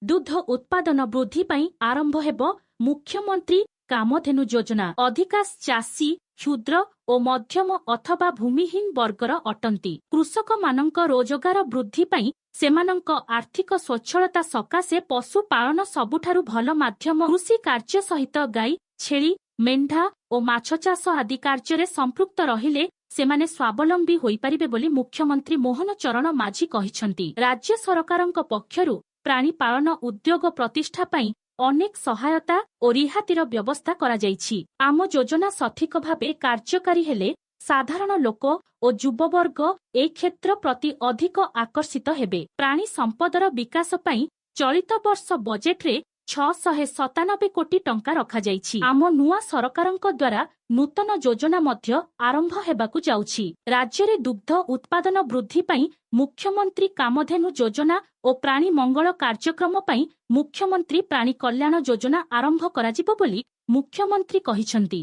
ଦୁଗ୍ଧ ଉତ୍ପାଦନ ବୃଦ୍ଧି ପାଇଁ ଆରମ୍ଭ ହେବ ମୁଖ୍ୟମନ୍ତ୍ରୀ କାମଧେନୁ ଯୋଜନା। ଅଧିକାଂଶ ଚାଷୀ କ୍ଷୁଦ୍ର ଓ ମଧ୍ୟମ ଅଥବା ଭୂମିହୀନ ବର୍ଗର ଅଟନ୍ତି। କୃଷକମାନଙ୍କ ରୋଜଗାର ବୃଦ୍ଧି ପାଇଁ ସେମାନଙ୍କ ଆର୍ଥିକ ସ୍ୱଚ୍ଛଳତା ସକାଶେ ପଶୁପାଳନ ସବୁଠାରୁ ଭଲ ମାଧ୍ୟମ। କୃଷି କାର୍ଯ୍ୟ ସହିତ ଗାଈ, ଛେଳି, ମେଣ୍ଢା ଓ ମାଛ ଚାଷ ଆଦି କାର୍ଯ୍ୟରେ ସମ୍ପୃକ୍ତ ରହିଲେ ସେମାନେ ସ୍ୱାବଲମ୍ବୀ ହୋଇପାରିବେ ବୋଲି ମୁଖ୍ୟମନ୍ତ୍ରୀ ମୋହନ ଚରଣ ମାଝୀ କହିଛନ୍ତି। ରାଜ୍ୟ ସରକାରଙ୍କ ପକ୍ଷରୁ ପ୍ରାଣୀ ପାଳନ ଉଦ୍ୟୋଗ ପ୍ରତିଷ୍ଠା ପାଇଁ ଅନେକ ସହାୟତା ଓ ରିହାତିର ବ୍ୟବସ୍ଥା କରାଯାଇଛି। ଆମ ଯୋଜନା ସଠିକ ଭାବେ କାର୍ଯ୍ୟକାରୀ ହେଲେ ସାଧାରଣ ଲୋକ ଓ ଯୁବବର୍ଗ ଏ କ୍ଷେତ୍ର ପ୍ରତି ଅଧିକ ଆକର୍ଷିତ ହେବେ। ପ୍ରାଣୀ ସମ୍ପଦର ବିକାଶ ପାଇଁ ଚଳିତ ବର୍ଷ ବଜେଟରେ 697 କୋଟି ଟଙ୍କା ରଖାଯାଇଛି। ଆମ ନୂଆ ସରକାରଙ୍କ ଦ୍ୱାରା ନୂତନ ଯୋଜନା ମଧ୍ୟ ଆରମ୍ଭ ହେବାକୁ ଯାଉଛି। ରାଜ୍ୟରେ ଦୁଗ୍ଧ ଉତ୍ପାଦନ ବୃଦ୍ଧି ପାଇଁ ମୁଖ୍ୟମନ୍ତ୍ରୀ କାମଧେନୁ ଯୋଜନା ଓ ପ୍ରାଣୀ ମଙ୍ଗଳ କାର୍ଯ୍ୟକ୍ରମ ପାଇଁ ମୁଖ୍ୟମନ୍ତ୍ରୀ ପ୍ରାଣୀ କଲ୍ୟାଣ ଯୋଜନା ଆରମ୍ଭ କରାଯିବ ବୋଲି ମୁଖ୍ୟମନ୍ତ୍ରୀ କହିଛନ୍ତି।